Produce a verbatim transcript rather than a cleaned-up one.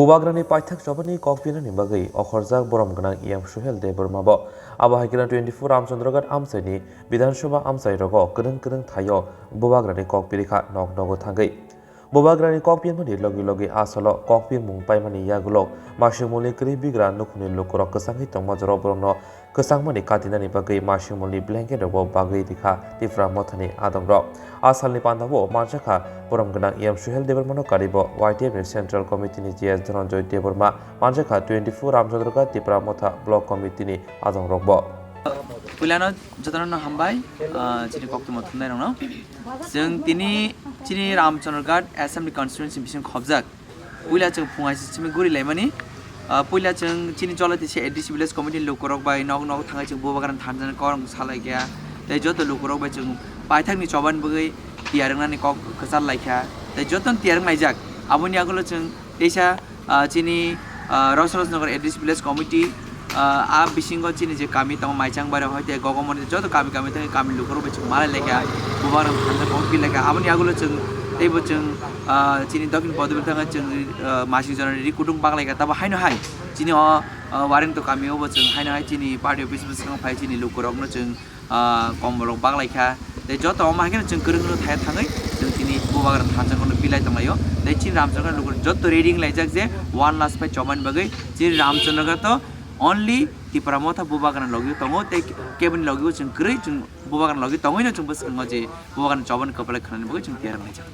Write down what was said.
Bubagrani paithak chobani kok pinani bagwi okhorjak borom gwnang E M Suhel Debbarma bo. Abo hai kheno twenty-four Ramchandraghat amchaini Bidhan Sabha amchai rogo kwrwng kwrwng thaio Bubagrani kok pirikha nok nogo thangwi. Bubagrani kok pinmani logi logi asalo kok pinmung paimani yagulok masingmuli kwrwi bigra nukhungni lukurok kwchangwi tongma jorok borokno kwchangmani katinani bagwi masingmuli blanket rokbo bagwi rikha Tipra Mothani adongrok. A salni pandao manjakha borom gwnang E M Suhel Debbarmano karibo Y T F ni Central Committee ni G S Dhananjoy Debbarma, manjakha twenty-four Ramchandraghat Tipra Motha Block Committee ni adongrokbo. Puilano jotono hambai, ah, chini koktwma thumnairokno. Chwng tini chini Ramchandraghat Assembly Constituency bising khobjak. Puila chwng phung hai simi guri laimani. Ah, puila chwng chini Jolaitisi A D C Village Committee ni lukurok bai nok nok thangwi chwng Bubagrani thansa ni korong salaikha. Tei joto lukurok bai chwng paithakni chobani bagwi tiyar wngnani kok kwchar laikha. Tei jotono tiyar wnglaijak. Aboni yagulo chwng teisa, ah, chini, ah, Rosrosnagar A D C Village Committee, ah, a bisingo chini je kami tongo, Maichang Baira hoite Gogomoni joto kami kami thangwi kami lukurok bai chwng malai laikha, Bubagrani thansa kok pi laikha. Aboni yagulo chwng teibo chwng, ah, chini Dokhin Podubir thangwi chwng, ah, masing jorani ri kutung bak laikha. Tabo haino hai chini o, ah, Warengto kami o bo chwng haino hai chini party office bwskango phai chini lukurokno chwng ah, kombolrok bak laikha. Tei joto omo hai kheno chwng kwrwng kwrwng thaya thangwi chwng chini Bubagrani thansa kono pilai tonglaio. Tei chini Ramchandraghat lukurok joto ready wnglaijak je one last fight chobani bagwi. Chini Ramchandraghat to only Tipra Motha Bubagrani logi tongo tei keboni logi o chwng kwrwi chwng Bubagrani logi tongwino chwng bwskango je Bubagrani chobani kwplai khwnani bagwi chwng tiyar wnglaijak.